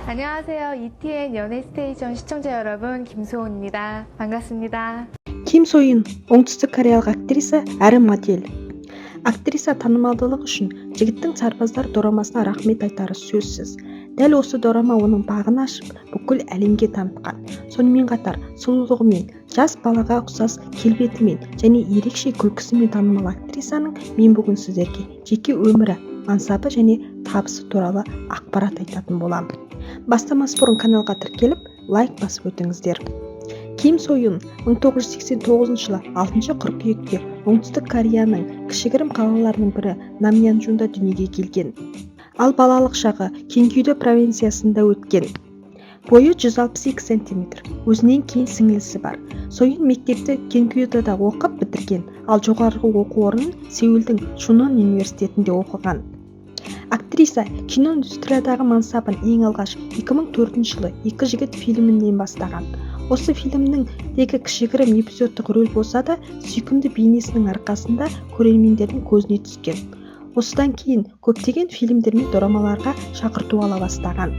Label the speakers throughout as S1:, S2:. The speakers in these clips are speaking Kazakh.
S1: 안녕하세요. ETN 연예스테이션 시청자 여러분, 김소은입니다. 반갑습니다.
S2: Ким Сойын – оңтүстік кореялық актриса әрі модель. Актриса танымалдылық үшін «Жігіттің сарбаздары» дорамасына рахмет айтары сөзсіз. Дәл осы дорама оның бағын ашып, бүкіл әлемге танытқан. Сонымен қатар сұлулығымен, жас балаға ұқсас келбетімен және ерекше күлкісімен танымал актрисаның мен бүгін сіздерге жеке өмірі, мансабы және табысы туралы ақпарат айтатын боламын. Бастамас бұрын каналға тіркеліп, лайк басып өтіңіздер. Ким Сойын 1989 жылы 6 қыркүйекте Оңтүстік Кореяның кішігірім қалаларының бірі Намьянжунда дүниеге келген. Ал балалық шағы Кенгидо провинциясында өткен. Бойы 162 сантиметр, өзінен кейін сіңлісі бар. Сойын мектепті Кенгидода оқып бітірген, ал жоғарғы оқу орнын Сеулдің Чунон университетінде оқыған. Актриса кино индустриядағы мансабын ең алғаш 2004 жылы «Екі жігіт» фильмінен бастаған. Осы фильмнің тегі кішігірім эпизодтық рөл болса да, сүйкімді бейнесінің арқасында көрермендердің көзіне түскен. Осыдан кейін көптеген фильмдер мен дорамаларға шақырту ала бастаған.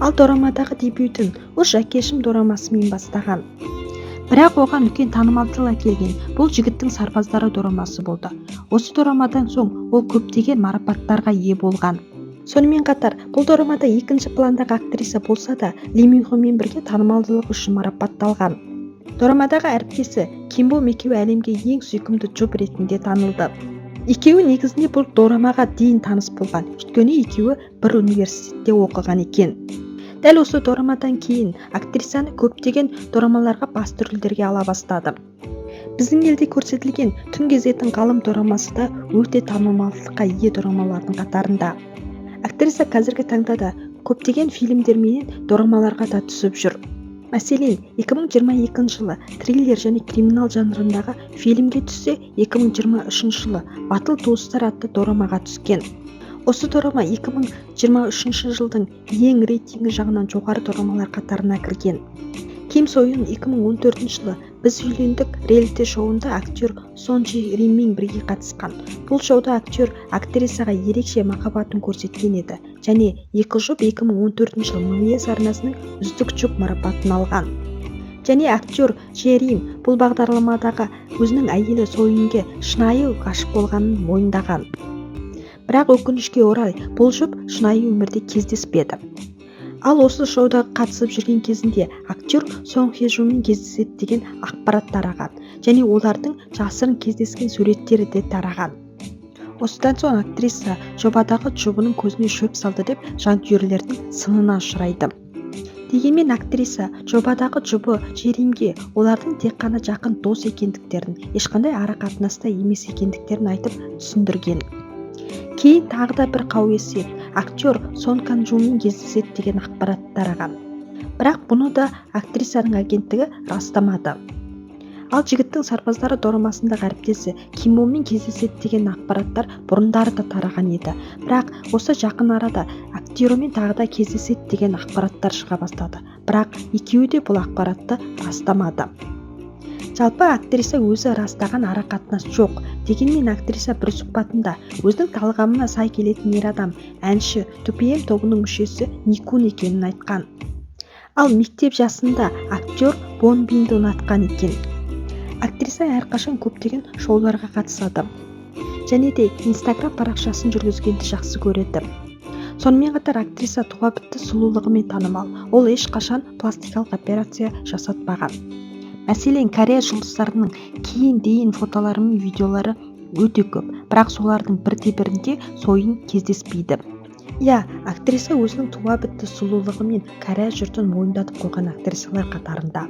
S2: Ал дорамадағы дебютін «Ұш, әкешім» дорамасымен бастаған. Бірақ оған үлкен танымалдылық әкелген бұл «Жігіттің сарбаздары» дорамасы болды. Осы дорамадан соң ол көптеген марапаттарға ие болған. Сонымен қатар бұл дорамада екінші пландағы актриса болса да, Ли Мин Хомен бірге танымалдылық үшін марапатталған. Дорамадағы әріптесі Ким Бом екеуі әлемге ең сүйкімді жұп ретінде танылды. Екеуі негізінде бұл дорамаға дейін таныс болған, өйткені екеуі бір университетте оқыған екен. Дәл осы дорамадан кейін актрисаны көптеген дорамаларға басты рөлдерге ала бастады. Біздің елде көрсетілген «Түн кезетін ғалым» дорамасы да өте танымалдылыққа ие дорамалардың қатарында. Актриса қазіргі таңда да көптеген фильмдер менен дорамаларға да түсіп жүр. Мәселен, 2022 жылы триллер және криминал жанрындағы фильмге түссе, 2023 жылы «Батыл туыстар» атты дорамаға түскен. Осы дорама 2023 жылдың ең рейтингі жағынан жоғары дорамалар қатарына кірген. Ким Сойын 2014 жылы «Біз үйлендік» реалити шоуында актер Сон Чжи Риммен бірге қатысқан. Бұл шоуда актер актрисаға ерекше махаббатын көрсеткен еді және екі жұп 2014 жылы МВС арнасының «Үздік жұп» марапатын алған. Және актер Че Рим бұл бағдарламадағы өзінің әйелі Сойынге шынайы ғашық болғанын мойындаған. Бірақ өкінішке орай, бұл жұп шынайы өмірде кездеспеді. Ал осы шоуда қатысып жүрген кезінде актер Сон Хе Жумен кездеседі деген ақпарат тараған және олардың жасырын кездескен суреттері де тараған. Осыдан соң актриса жобадағы жұбының көзіне шөп салды деп жанкүйерлердің сынына ұшырайды. Дегенмен актриса жобадағы жұбы Жеримге олардың тек қана жақын дос екендіктерін, ешқандай ара-қатынаста емес екендіктерін айтып түсіндірген. Кейін тағы да бір қауесет актер Сон Кан Жумен кездеседі деген ақпарат тараған, бірақ бұны да актрисаның агенттігі растамады. Ал «Жігіттің сарбаздары» дорамасындағы әріптесі Ким Боммен кездеседі деген ақпараттар бұрындары да тараған еді. Бірақ осы жақын арада актермен тағы да кездеседі деген ақпараттар шыға бастады, бірақ екеуі де бұл ақпаратты растамады. Жалпы, актриса өзі растаған ара-қатынас жоқ. Дегенмен актриса бір сұхбатында өзінің талғамына сай келетін ер адам әнші, 2PM тобының мүшесі Никун екенін айтқан. Ал мектеп жасында актер Бон Бинді ұнатқан екен. Актриса әрқашан көптеген шоуларға қатысады және де Инстаграм парақшасын жүргізгенді жақсы көреді. Сонымен қатар актриса туа бітті сұлулығымен танымал. Ол ешқашан пластикалық операция жасатпаған. Мәселен, Корея жұлдыздарының кейін дейін фотолары мен видеолары өте көп, бірақ солардың бірде-бірінде Сойын кездеспейді. Иә, актриса өзінің туа бітті сұлулығымен Корея жұртын мойындатып қойған актрисалар қатарында.